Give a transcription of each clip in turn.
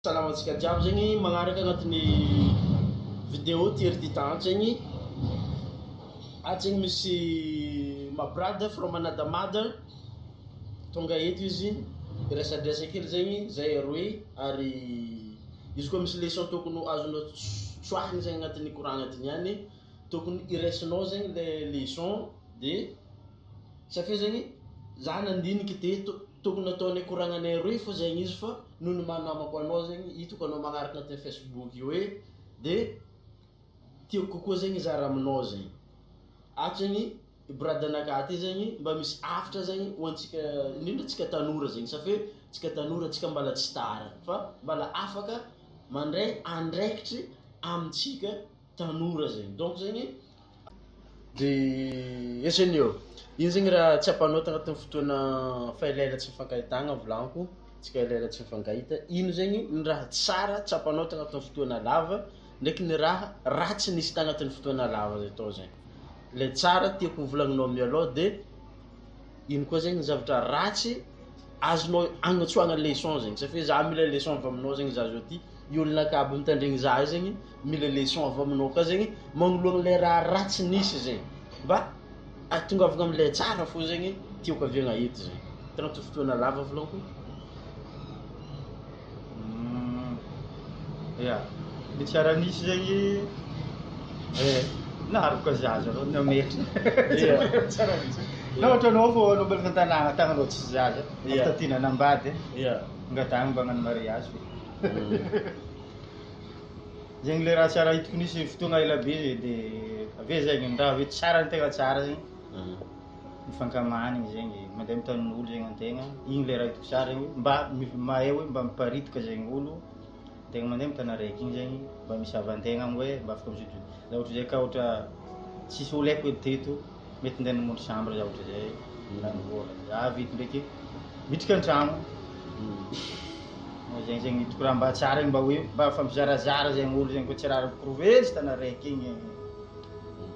Salama antsika jiaby zegny magnaraka agnatin'ny vidéo Thierry Titan zegny. Ato zegny misy my brother from another mother tonga eto izy hiresadresaka hely zegny zahay aroe ary izy koa misy leçon tokony ho azonao tsoahina zegny agnatin'ny koragna ty niany tokony iraisinao zegny le leçon de Satria zegny za nandiniky teto tokony ataonay koragnanay roe fô zegny izy fa noho ny maha namako anao zegny hitako anao magnaraka agnatin'ny facebook io e de tiako kokoa zegny hizara aminao zegny, ato zegny i brother-nakahy ty zegny mba misy hafatra zegny ho antsika indrindra antsika tanora zegny satria tsika tanora tsika mbala tsy tara fa mbala afaka mandray andraikitry amintsika tanora zegny donc zegny. De etsy eo, ino zegny raha tsapanao tagnatin'ny fotoana fa elaela tsy nifankahitagna volagniko, tsika elaela tsy nifankahita, ino zegny ny raha tsara tsapanao tagnatin'ny fotoana lava ndraiky ny raha ratsy nisy tagnatin'ny fotoana lava zay tao zay? Le tsara tiako ho volagninao mialoha de ino koa zegny ny zavatra ratsy azonao agnatsoahana leçon zegny satria za mila leçon avy aminao zegny za zao ty, i olonakahy aby mitandregny za io zegny mila leçon avy aminao koa zegny magnoloana le raha ratsy nisy zegny mba ahatongavana am'le tsara fô zegny tiako aviagna eto zegny, hitanao ty fotoana lava volagniko. Ya, ny tsara nisy zegny eh, naharoka zaza anao nametry tsara nisy. Na ohatra anao vao anao mbola tan-tanàgna tagny anao tsisy zaza, avy taty nanambady, angatahagna mba hagnano mariage. Zegny le raha tsara hitako nisy fotoagna ela be de avy eo zegny ny raha hoe tsara ny tegna tsara zegny, mifankamanigny zegny, mandeha amy tanin'olo zegny antegna, igny le raha hitako tsara igny mba mahay hoe mba miparitaka zegny olo, tegna mandeha amy tany araiky igny zegny mba misy havan-tegna agny hoe mba afaka mizoto, raha ohatra zay ka ohatra tsisy olo haiko edy teto mety ndeha namonjy chambre za ohatra zay, lany vôla, za avy eto ndraiky mitrika an-tragno. Zegny zegny hitako raha mba tsara igny mba hoe mba mifampizarazara zegny olo zegny koa tsy raha mikorovezy tany araiky igny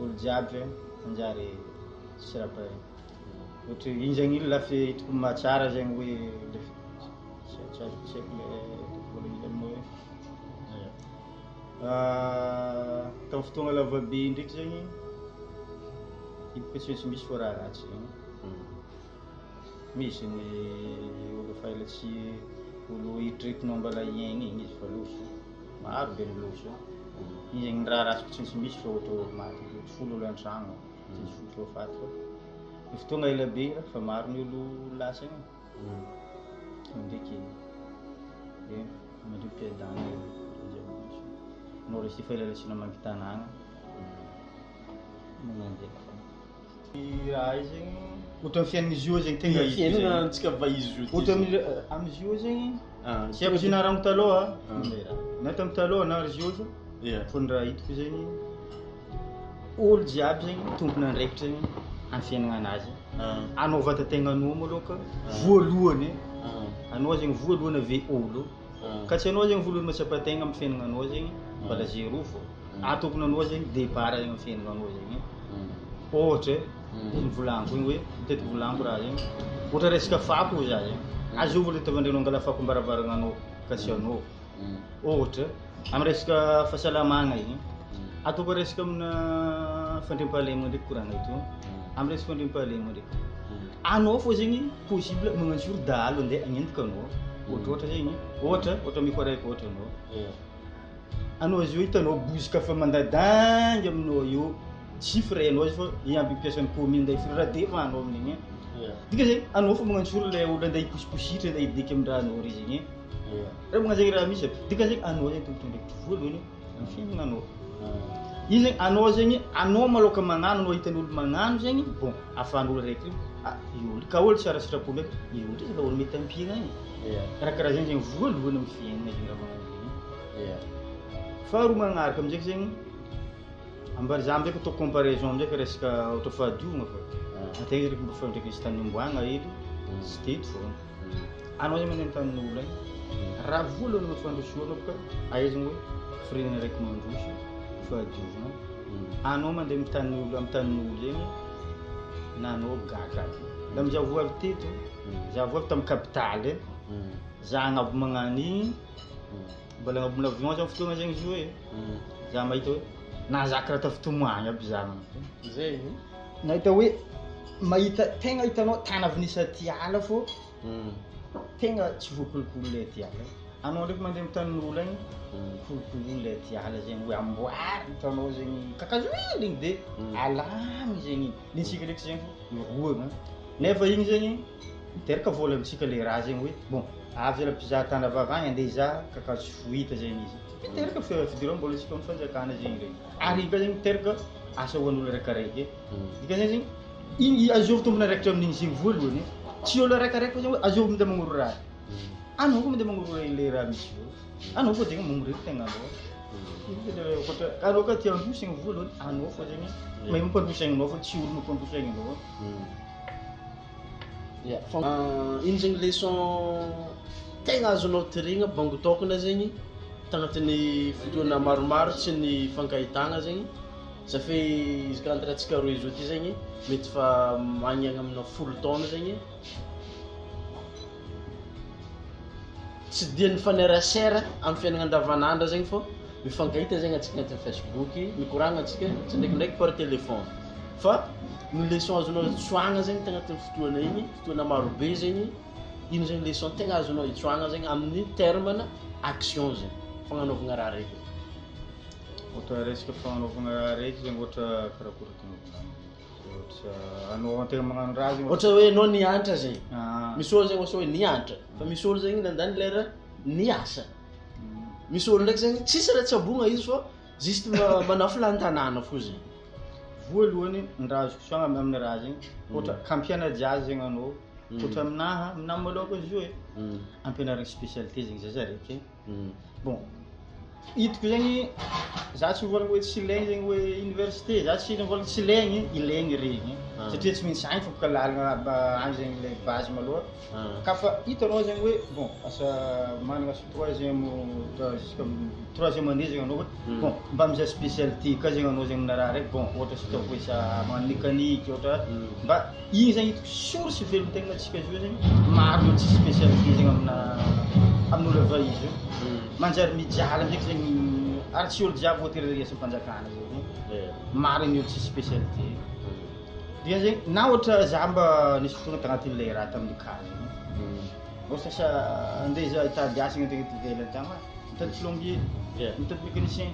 olo jiaby fa manjary tsisy raha pareil. Ohatra igny zegny lafy hitako mahatsara zegny hoe le tsy tsy azoko tsy haiko le voalazako aminao hoe tamin'ny fotoagna lavabe ndraiky zegny hitako tsy maintsy misy fô raha ratsy zegny. Misy ny olo efa ela tsy olo eritreretinao mbala hiaigna igny izy fa loso, maro be ny loso. Igny zegny ny raha ratsy tsy maintsy misy fa ohatra olo maty, tsy folo olo an-tragno, tsy maintsy folo fô faty fa ny fotoagna ela be fa maro ny olo lasa igny e, ndraiky e mandri-piadanana anao resy efa elaela tsy namaky tanàgna magnano zay. Raha io zegny ohatran'ny fiaignan'izy io zegny tegna hita zegny. Fiaignanantsika va izy io ty Ohatra amin'ny amin'izy io zegny tsy haiko izy na raha taloha na tamin'ny taloha na ry zio fa ny raha hitako zegny olo jiaby zegny tompon'andraikitra zegny amin'ny fiaignananazy. Anao vatan-tegnanao malôka voalohany anao zegny voalohany ave olo ka tsy anao zegny voalohany mahatsapa tegna amin'ny fiaignananao zegny mbala zéro fô. Atokony anao zegny départ zegny amin'ny fiaignananao zegny. Ohatra e, ny volagniko igny hoe matetiky volagniko raha igny, ohatra resaka fako hoy za zegny, azovy le tavan-drenao angala fako am-baravaragnanao ka tsy anao, ohatra amy resaka fahasalamagna igny, ataoko resaka amina fandriampahalemagna ndraiky koragna eto, amy resaka fandriampahalemagna ndraiky, anao fô zegny possible magnantsory dahalo andeha hagnendika anao, ohatrohatra zegny, ohatra ohatra ameko araiky ohatra anao. Anao izy io hitanao bozaka fa mandadanga aminao io tsy frais-nao izy fa hiamby mpiasan'ny commune nday frais raha defa anao amin'igny e. Dika zay anao fa magnantsory ilay olona nday hiposipositra nday hideky amin-drahanao ry zegny e. Raha magnano zegny raha misy e. Dika zegny anao zegny tompon'andraikitra voalohany amin'ny fiaignananao. Iny zegny anao zegny anao maloka magnano anao hitan'olo magnano zegny bon ahafahan'olo araiky io ah io olo ka olo tsara sitrapo ndraiky io olo zala olo mety ampiana e. Raha karaha zegny zegny voalohany amin'ny fiaignana zegny raha magnano zegny. Faharoa magnaraka amizay zegny ambara za amizay atao comparaison amizay fa resaka ohatra fahadiovana fa antegna zegny mba fa ndraiky nisy tany omboagna hely tsy teto fô anao zegny mandeha an-tanin'olo agny raha voalohany anao fandrosoana boka ahaizana hoe firenena raiky mandroso fahadiovana anao mandeha amy tanin'olo amy tanin'olo zegny na anao gaga aby da amy za voavy teto za voavy tamy capitale za agnabo magnano igny. Mbola agnabon'ny avion zany fotoagna zegny izy io e. Za mahita hoe nahazaka raha tafitomagny aby za. Zay. Nahita hoe mahita tegna hitanao tany avy nisy aty ala fô tegna tsy voakolokolo le aty ala. Anao ndraiky mandeha amin'ny tanin'olo agny, kolokolo le aty ala zegny hoe amboary hitanao zegny kakazo hely igny de alamy zegny igny. Ny antsika ndraiky zegny fô orohana nefa igny zegny miteraka vôla amintsika le raha zegny hoe bon avy zala mpizaha tany avy avy agny andeha hizaha kakazo tsy fohita zegny izy. Miteraka fidiram-bôla antsika amin'ny fanjakana zegny regny. Ary igny koa zegny miteraka asa ho an'olo araikiaraiky. Dikan'izay zegny igny azovy tompon'andraikitra amin'igny zegny voalohany. Tsy olo araikiaraiky fa zegny hoe azovy mandeha magnoro raha. Anao koa mandeha magnoro le raha misy eo. Anao koa zegny mamory tegnanao. Anao koa tia handroso zegny voalohany, anao fô zegny mahay mampandroso aignanao fa tsy olo mampandroso aignanao. Ya, fa ino zegny leçon tegna azonao tirena bango tokana zegny tagnatin'ny fotoana maromaro tsy nifankahitagna zegny za fe izy ka entre antsika roe zao ty zegny mety fa agny agny amina 10 taona zegny tsy dia nifanerasera amin'ny fiainana andavanandro zegny fô mifankahita zegny antsika agnatin'ny Facebook, mikoragna antsika tsy ndraikindraiky par téléphone fa ny leçon azonao tsoahana zegny tagnatin'ny fotoana igny, fotoana marobe zegny, ino zegny leçon tegna azonao itsoahana zegny amin'ny terme-na action zegny, fagnanaovagna raha raiky. Ohatra resaka fagnanaovagna raha raiky zegny ohatra karakory tianao volagnina? Ohatra anao antegna magnano raha zegny Ohatra hoe anao nianatra zegny, Ah. misy olo zegny ohatra hoe nianatra fa misy olo zegny nandany lera niasa. Misy olo ndraiky zegny tsisy raha tsaboina izy fa juste manafy lan-tanàna fo zegny. Voalohany ny raha azoko tsoahina amin'ny raha zegny, ohatra ka ampianatra azy zegny anao, ohatra aminahy malôka izy io e, ampianarigny spécialité zegny zaza raiky. Bon, hitako zegny za tsy mivôlagna hoe tsy ilaigny zegny hoe université, za tsy mivôlagna tsy ilaigny, ilaigny regny satria tsy maintsy agny fô boka lalagna agny zegny le base malôha. Ka fa hitanao zegny hoe bon asa managna troisième jusqu'à troisième année zegny anao hoe bon mba mizaha spécialité ka zegny anao zegny amina raha raiky bon ohatra sy ataoko hoe sa magnano mécanique ohatra mba igny zegny hitako source velon-tegna antsika zio zegny maro olo tsisy spécialité zegny amina amin'olo avy izy io manjary mijaly ndraiky zegny ary tsy olo jiaby voatery hiasam-panjakana zegny maro ny olo tsisy spécialité. Dia zegny na ohatra za mba nisy fotoagna tagnatin'ilay raha tamin'ny cas zegny ohatra sa andeha za hitady asa agny antegna aty ivelany tagny ah, mitady plombier, mitady mécanicien,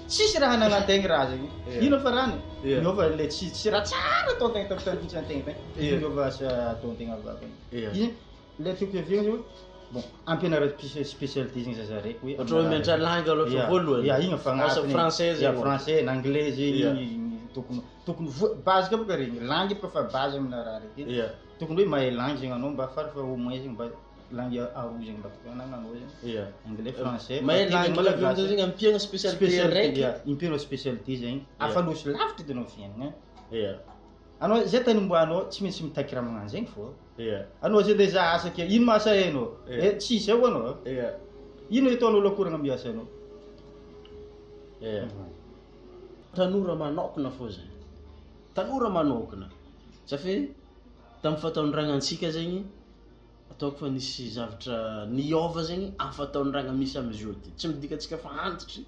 tsisy raha anagnantegna raha zegny. Ino fa rahany? Miôva le tsy raha tsara ataontegna tamin'ny tany misy antegna tagny, miôva asa ataontegna avy avy agny. Izy le tiako hiaviagna zegny hoe bon ampianara spécialité zegny zaza raiky hoe Ohatra hoe mianatra langue aloha fa voalohany. Ya, igny fa Asa agnatiny. français zegny Ya, ohatra. français na anglais zegny igny tokony base ka boka regny, langue boka fa base amina raha raiky. Tokony hoe mahay langue zegny anao mba fara fa au moins zegny mba langue aroa zegny mba tokony anagnanao zegny. Anglais, français, Mahay matetiky langue avy eo malagasy. zegny ampiagna spécialité Spécialité, raiky. ya, ampiagna spécialité zegny. Afa-losy lavitra edy anao fiainagna. Anao zay tany omboanao tsy maintsy mitaky raha magnano zegny fô. Anao zay andeha hizaha asa ke, ino ma asa hainao? Tsisy ao anao. Ino ataon'olo akoragna miasa anao? Tanora manokana fô zegny, tanora manokana safe tamin'ny fahatanoragna zegny ataoko fa nisy zavatra niôva zegny amin'ny fahatanoragna misy amizio ty, tsy midika antsika fa antitry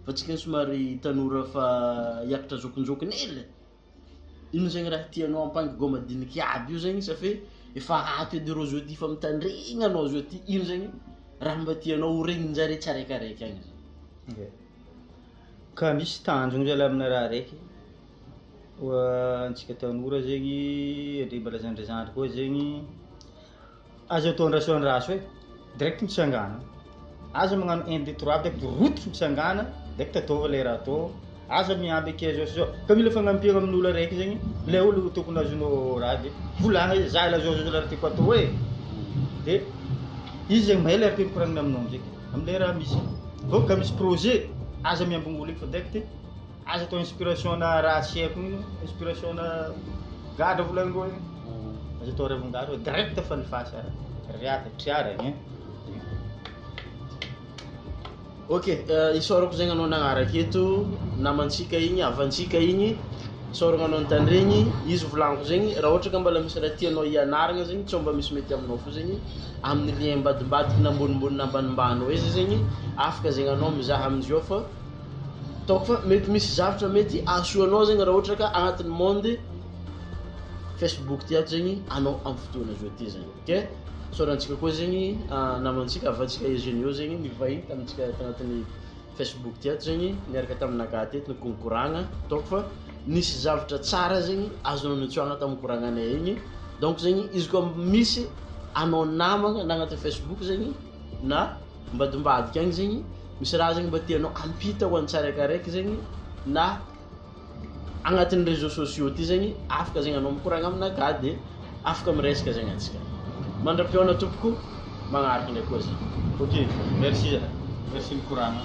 fa antsika somary tanora fa hiakatra zokinjokiny hely. Ino zegny raha tianao ampangigo madiniky aby io zegny safe efa ato edy rô zao ty fa mitandregny anao zao ty, ino zegny raha mba tianao ho regnin-jare tsaraikaraiky agny zegny? Ka misy tanjogno zalahy amina raha raiky, antsika tanora zegny andre mbola zandrizandry koa zegny aza atao andraso andraso e, direct mitsangana, aza magnano 1 2 3 direct rototra mitsangana, direct ataova le raha atao, aza miamby akia zao sy zao, ka mila fagnampiana amin'olo araiky zegny, le olo tokony azonao raha de volagna izy za la zao zao raha tiako atao e, de izy zegny mahay le raha tiako koragnina aminao amizay amle raha misy, vao ka misy projet aza miambigny olo igny fa direct aza atao inspiration na raha tsy haiko igny, inspiration na gadra volagnindreo igny, aza atao revin-gadra direct fa nifasa riaka triara igny. Ok, isaorako zegny anao nagnaraka eto, namantsika igny, havantsika igny. Isaoragna anao nitandregny, izy volagniko zegny raha ohatra ka mbola misy raha tianao hianaragna zegny tsao mba misy mety aminao fo zegny amin'ny lien ambadimbadiky na ambonimbony na ambanimbany eo izy zegny afaka zegny anao mizaha amizao fa ataoko fa mety misy zavatra mety ahasoa anao zegny raha ohatra ka agnatin'ny monde Facebook ty ato zegny anao amy fotoana zao ty zegny, ok? Isaorantsika koa zegny namantsika havantsika Eugenio zegny nivahiny tamintsika tagnatin'ny Facebook ty ato zegny niaraka taminakahy teto nikonkoragna, ataoko fa nisy zavatra tsara zegny azonao nitsoahana tamin'ny koragnanay igny, donc zegny izy koa misy anao namagna na agnatin'ny Facebook zegny na ambadimbadika agny zegny misy raha zegny mba tianao ampita ho an'ny tsiraikaraiky zegny na agnatin'ny réseaux sociaux ty zegny afaka zegny anao mikoragna aminakahy de afaka miresaka zegny antsika. Mandra-pihaona tompoko, magnaraka ndraiky koa zegny. Ok, merci zalahy, merci nikoragna.